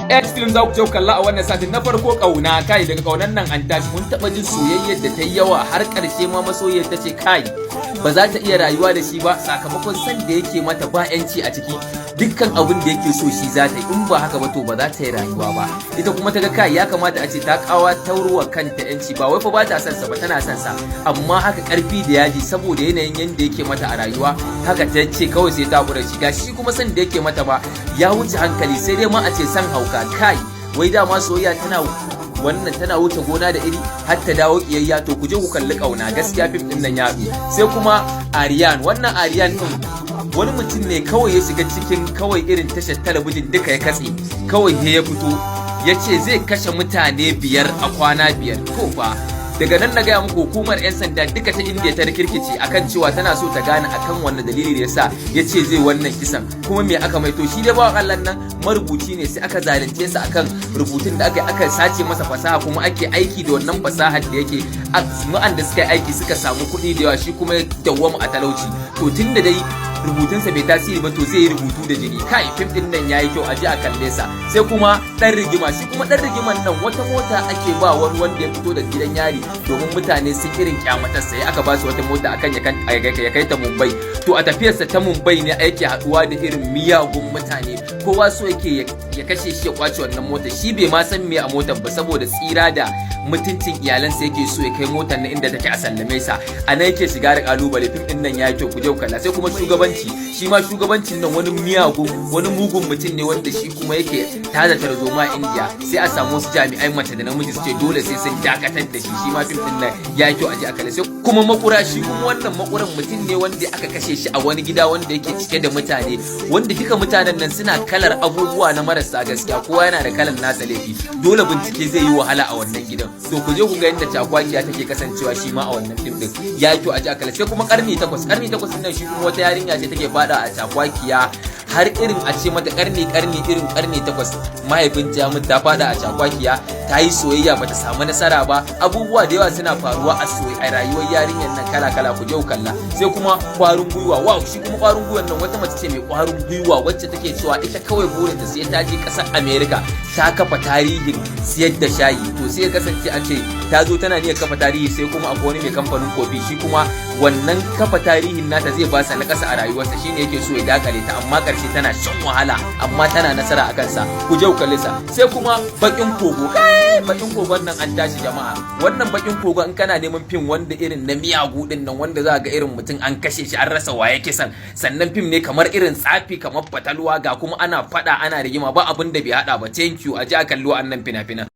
8 film za ku je ku kalla a wannan satin. Na farko, Kauna. Kai, daga Kaunan nan an tashi. Mun taba jin soyayyar da ta yi yawa, har karshe ma masoyiyar ta ce kai, ba za ta iya rayuwa da shi ba, sakamakon san da yake mata ba yanci a ciki. Dukkan abin da yake so shi za ta yi, in ba haka ba to ba za ta yi rayuwa ba. Ita kuma ta ga kai, ya kamata a ce ta kawa tauruwa kanta yanci. Ba wai fa ba ta son sa ba, tana son sa, amma haka karfi da yaji, saboda yanayin yanda yake mata a rayuwa, haka ta ce kawai sai ta kura shi. Gashi kuma san da yake mata ba ya wuce hankali, sai dai ma a ce san hauka. Kai, wai dama soyayya tana wannan, tana wuce gona da iri har ta dawo kiyayya. To ku je ku kalli Kauna, gaskiya fim din nan ya haɗu. Sai kuma Aryan. Wannan Aryan din wani mutum ne kawai ya shiga cikin kawai irin tashar talabijin duka ya katse, kawai ya fito ya ce zai kashe mutane 5 a kwana 5. To fa, daga nan na gaya muku, hukumar 'yan sanda duka ta Indiya ta rikirkice akan cewa tana so ta gane akan wannan dalili da yasa ya ce zai wannan kisan, kuma me aka mai. To shi dai bawan Allah nan marubuci ne, sai aka zalunce sa akan rubutun da aka aka sace masa fasaha, kuma ake aiki da wannan fasahar da yake. Da suka yi aiki suka samu kuɗi da yawa, shi kuma ya dawwama a talauci. To tun da dai rubutunsa bai tasiri ba, to zai yi rubutu da jini. Kai, fim din nan yayi kyau, a je a kalle sa. Sai kuma Dan Rigima. Shi kuma Dan Rigiman nan wata mota ake ba wani wanda ya fito da gidan yari, domin mutane sun irin kyamatar sai aka ba su wata mota akan ya kai ta Mumbai. To a tafiyarsa ta Mumbai ne ake haduwa da irin miyagun mutane, kowa so yake ya kashe shi ya kwace wannan mota. Shi bai ma san me a motar ba, saboda tsira da mutuncin iyalansa yake so ya kai motar na inda take a sallame sa. A nan yake shiga da kalubale. Fim din nan ya kyau, ku je ku kalla. Sai kuma Shugabanci. Shi ma Shugabancin nan wani miyagun, wani mugun mutum ne wanda shi kuma yake tada tarzoma a India, sai a samu wasu jami'ai mace da namiji su ce dole sai sun dakatar da shi. Shi ma fim din nan ya kyau, a je a kalla. Sai kuma Makura. Shi kuma wannan Makuran mutum ne wanda aka kashe shi a wani gida wanda yake cike da mutane, wanda duka mutanen nan suna kalar abubuwa na marasa gaskiya, kowa yana da kalar nasa laifi. Dole bincike zai yi wahala a wannan gidan. To ku je ku ga yadda cakwakiya take kasancewa shi ma a wannan fim din, ya kyau, a ji a kalla. Sai kuma Karni Takwas. Karni Takwas din nan shi kuma wata yarinya ce take fada a cakwakiya, har irin a ce mata karni karni, irin karni 8, mahaifinta ya mutu, ta fada a cakwakiya, ta yi soyayya bata samu nasara ba. Abubuwa da yawa suna faruwa a rayuwar yarinyar nan kala kala, ku je ku kalla. Sai kuma Kwarin Gwiwa. Wow, shi kuma Kwarin Gwiwan nan wata mace ce mai kwarin gwiwa wacce take cewa ita kawai burinta sai ta je kasar America ta kafa tarihin siyar da shayi. To sai ya kasance a ce ta zo tana niyyar kafa tarihi, sai kuma akwai wani mai kamfanin kofi, shi kuma wannan kafa tarihin nata zai ba sa na kasa a rayuwarsa, shine yake so ya dakale ta, amma karshe tana shan wahala, amma tana nasara a kansa. Ku je ku kalle sa. Sai kuma Bakin Kogo. Kai, Bakin Kogon nan an tashi, jama'a. Wannan Bakin Kogo, in kana neman fim wanda irin na miyagu din nan, wanda za ga irin mutum an kashe shi an rasa waye kisan, sannan fim ne kamar irin tsafi, kamar fatalwa, ga kuma ana fada, ana rigima, ba abin da bai hada ba. Thank you, a ji a kalli wa'annan fina-finan.